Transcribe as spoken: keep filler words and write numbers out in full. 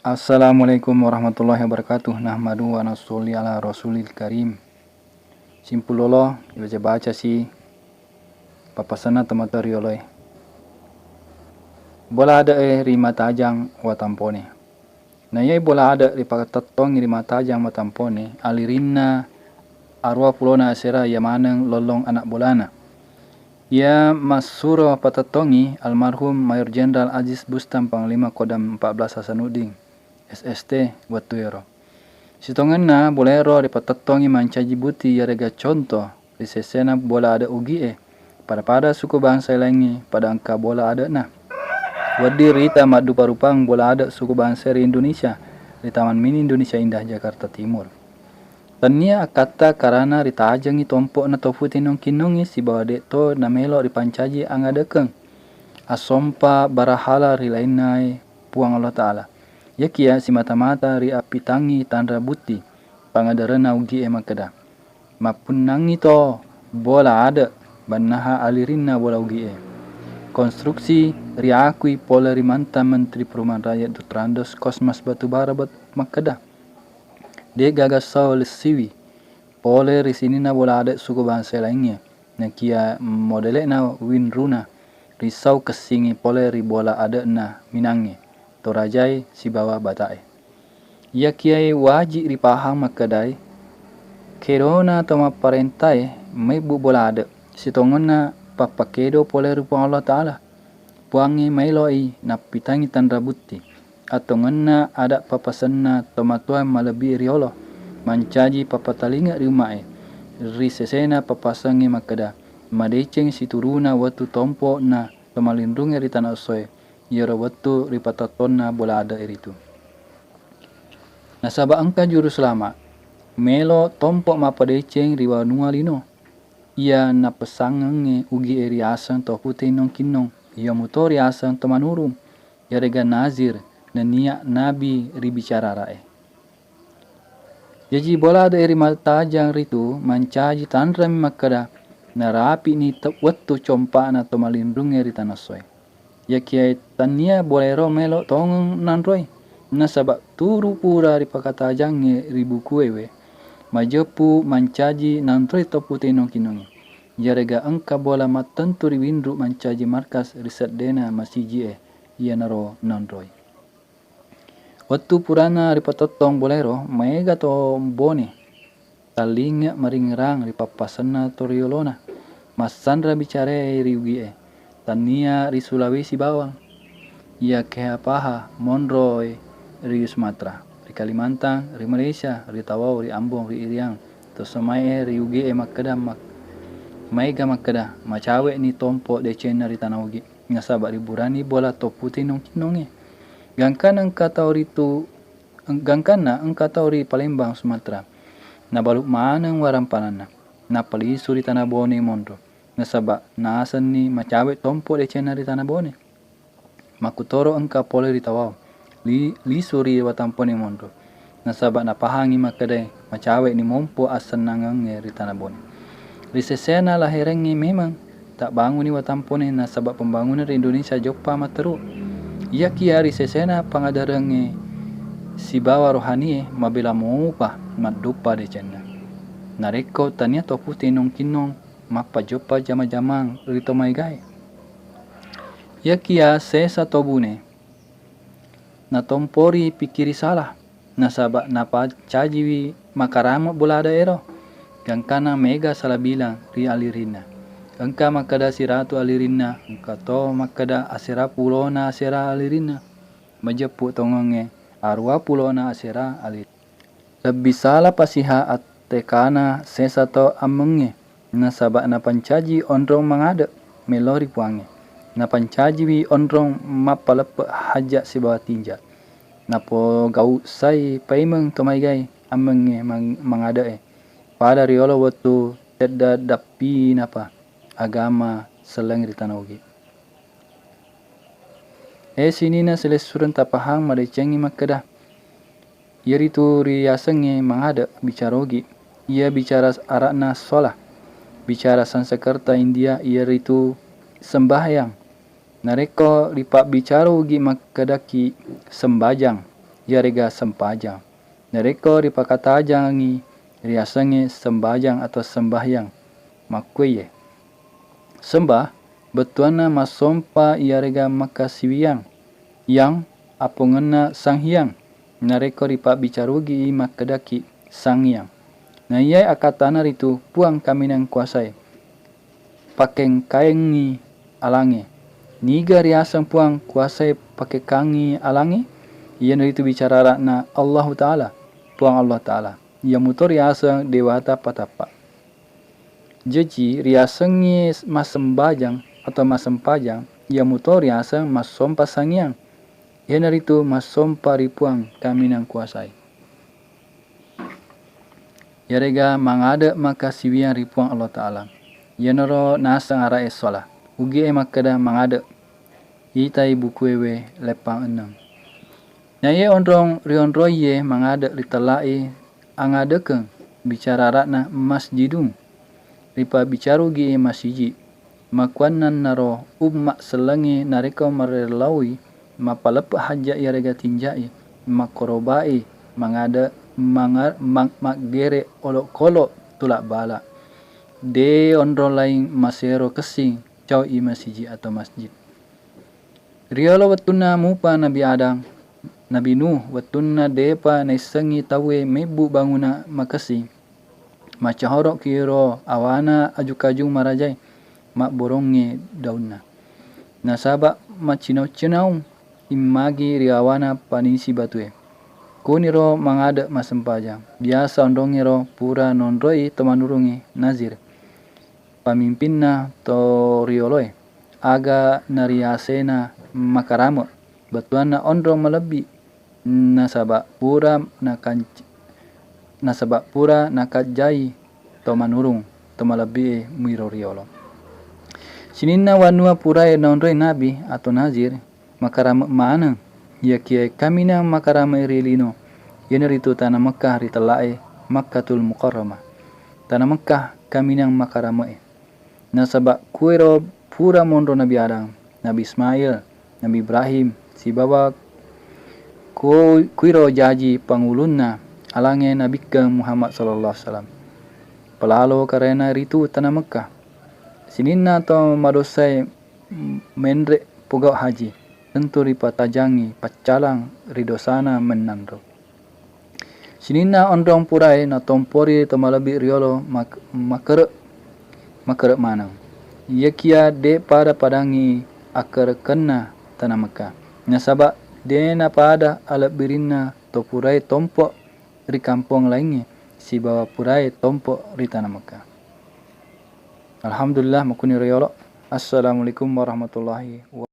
Assalamualaikum warahmatullahi wabarakatuh. Nahmadu wa nusalli ala rasulil karim. Simpulolo, ibaca-baca si pappasenna tomatoa rioloe. Bola ade'e ri Matajang Watampone. Na iyae bola ade' ripatettongi ri Matajang Watampone, alirinna aruwa pulona asera iya maneng lollong anak bolana. Iya massuro patettongi almarhum Mayor Jenderal Aziz Bustam, Panglima Kodam empat belas Hasanuddin, S S T, wettuero. Sitongenna bolaero ripatettongi mancaji buti iyarega conto ri sesena bola ade' Ugie, pada-pada suku bangsa laingnge pada engka bola ade'na. Wedding rita maddupa-rupang bola ade' suku bangsa ri Indonesia, ri Taman Mini Indonesia Indah, Jakarta Timur. Tennia akkatta karana ritajengngi tompo'na to puti nongkinnongnge sibawa de'to namelo ripancaji angadekeng assompa barahala ri lainnae Puang Allah Ta'ala. Iyakiya simata-mata riappitangngi tanra butti pangaderenna Ugie makkeda, mappunnangngi to bola ade' bannaha alirinna bola Ugie. Konstruksi riakui pole ri mantan Menteri Perumahan Rakyat Doktor Andos Kosmas Batubara bet-, makkeda, de'gaga sau lessiwi pole ri sininna bola ade' suku bangsa laingnge, nakiya modele'na winruna risau kessingngi pole ri bola ade'na Minangnge, Torajae sibawa Bata'e. Iyakiyae waji ripahang makkedae, kedona to mapparentae mebbu bola ade', sitongenna pappakedo pole ri Puang Allah Ta'ala. Puangnge maeloi nappitangngi tanra butti. Attongenna ada' papasenna tomatoa malebbi riolo, mancaji papatalinga ri umma'e. Ri sesena papasengnge makkeda, madeceng situruna wettu tompo'na tomalinrungnge ri tana essoe, iyaro wettu ripatottonna bola ade'e ritu. Nasaba engka juru selama, melo tompo mappadeceng ri wanua lino. Iya napessangengnge Ugie riaseng to puti nongkinnong, iyamuto riaseng to manurung, iyarega nazir, nennia nabi ri bicara ara'e. Jaji bola ade'e ri Matajang ritu mancaji tanremi makkeda, narapi'ni te-, wettu compa'na to malinrungnge ri tana essoe. Iyakiyae tannia bolaero melo tongeng nanroi, nasaba turu pura ripakatajangnge ri bukuewe, majeppu mancaji nanroi to puti nongkinnongnge. Iyarega engka bola mattentu riwinru mancaji markas ri seddena masiji'e, iyanaro nanroi. Wettu purana ripatottong bolaero, maega to Bone tallinge maringerang ri pappasenna toriolona, massanra bicarae ri Ugie, tannia ri Sulawesi bawang. Iyakiya paha monroi ri Sumatera, ri Kalimantan, ri Malaysia, ri Tawau, ri Ambon, ri Iriang, to semae ri Ugie makkeda mak-, maega makkeda, macawe'ni tompo decenna ri tana Ugie. Nasaba riburani bola to puti nongkinnongnge. Gangkanna engka tau ritu, gangkanna engka tau ri Palembang, Sumatera, nabalu maneng warampalanna, nappa lisu ri tana Bone monro, nasaba nasenni macawe tompo decenna ri tana Bone. Makkutoro engka pole ri Tawau, li-, lisu ri Watampone monro. Nasaba napahangi makkedae macawe'ni mompo assennangengnge ri tana Bone. Ri sesena laherengnge memang tabbanguni Watampone nasaba pembangunan ri Indonesia joppa matteru. Iyakiya ri sesena pangaderengnge sibawa rohanie mabela mopa madduppa decenna. Narekko tania to puti nongkinnong mappajoppa jama-jamang ri to maegae. Iyakiya sesa to Bone natompori pikkiri sala, nasaba napancajiwi makarama bola ade'ero. Gangkanna mega sala bilang ri alirinna. Engka makkeda siratu alirinna, engka to makkeda asera pulona asera alirinna. Majeppu tongengnge aruwa pulona asera ali-, lebbi sala pasiha attekana sesa to ammengnge. Nasaba napancaji onrong mangade' melo ri Puangnge. Napancajiwi onrong mappaleppe' haja sibawa tinja. Napogau' sai paimeng to maegae ammengnge mang-, mangade'e. Pada riolo wettu tedda dappinapa agama selleng ri tana Ugi. E sininna silessureng tapahang madecengngi makkeda, iyaritu riasengnge mangade' bicara Ugi. Iya bicara ara'na sola. Bicara Sansekerta India iyaritu sembahyang. Narekko ripabbicara Ugi makkedaki sembajang, iyarega sempajang. Narekko ripakatajangngi riasengnge sembajang atau sembahyang, makkuwaiye. Sembah, bettuanna massompa iyarega makkasiwiyang, yang apongenna Sanghyang. Narekko ripabbicarugi makkedaki Sangyang. Naiyae akkattana ritu Puang Kaminang Kuasae, pakengkaengngi alangnge. Niga riaseng Puang Kuasae pakengkaengngi alangnge? Iyanaritu bicara ara'na Allahu Ta'ala, Puang Allah Ta'ala. Iyamuto riaseng dewata patappa. Jaji, riasengngi massembajang atau massempajang, iyamuto riaseng massompa sangiang. Iyanaritu massompa ri Puang Kaminang Kuasae. Iyarega mangade makkasiwiang ri Puang Allah Ta'ala. Iyanaro naseng ara'e sola. Ugie makkeda mangade. Itai bukuewe leppang enneng. Naiye onrong rionroiye mangade ritellai angadekeng bicara ara'na masjidun. Ripabbicarugi masiji. Makkuannanaro umma sellengnge narekko marellaui, mappaleppe hajja iyarega tinjai, makkorobai, mangade, manga-, ma-, maggere olokolo tula bala. De onrong laing masero kessing, caui masiji atau masjid. Riolo wettunna mupa Nabi Adam, Nabi Nuh, wettunna depa naissengngi tauwe mebbu banguna makessing, macahoro'kiro awana aju-kajung marajae, mabborongnge daunna. Nasaba maccinau-cinaung immagi ri awana panisi batue. Kuniro mangade massempajang. Biasa onrongngero pura nonroi to manurungnge nazir, pamimpinna to rioloe. Aga nariasena makarame, bettuanna onrong malebbi, nasaba pura nakanc-, nasaba pura nakajjai to manurung, to malebbi'e muiro riolo. Sininna wanua purae naonroi nabi atau nazir, makarame maneng, iyakiya kaminang makarame ri lino, iyanaritu tana Mekkah ri tellae Makkatul Mukarramah. Tana Mekkah kaminang makarame'e. Nasaba kuero pura monro Nabi Adam, Nabi Ismail, Nabi Ibrahim, sibawa ku-, kuiro jaji pangulunna alangnge Nabikkeng Muhammad sallallahu alaihi wasallam. Pelalo karena ritu tana Mekkah. Sininna to madossae menre pogau haji, tentu ripatajangi paccalang ri dosana mennanro. Sininna onrong purae natompori to malebbi riolo mak-, makere-, makere maneng. Iyakiya de pada-padangngi akkerekkenna tana Mekkah. Nasaba de napada alebbirinna to purae tompo ri kampong laingnge sibawa purae tompo ri tana Mekkah. Alhamdulillah, makkuni riolo. Assalamualaikum warahmatullahi wabarakatuh.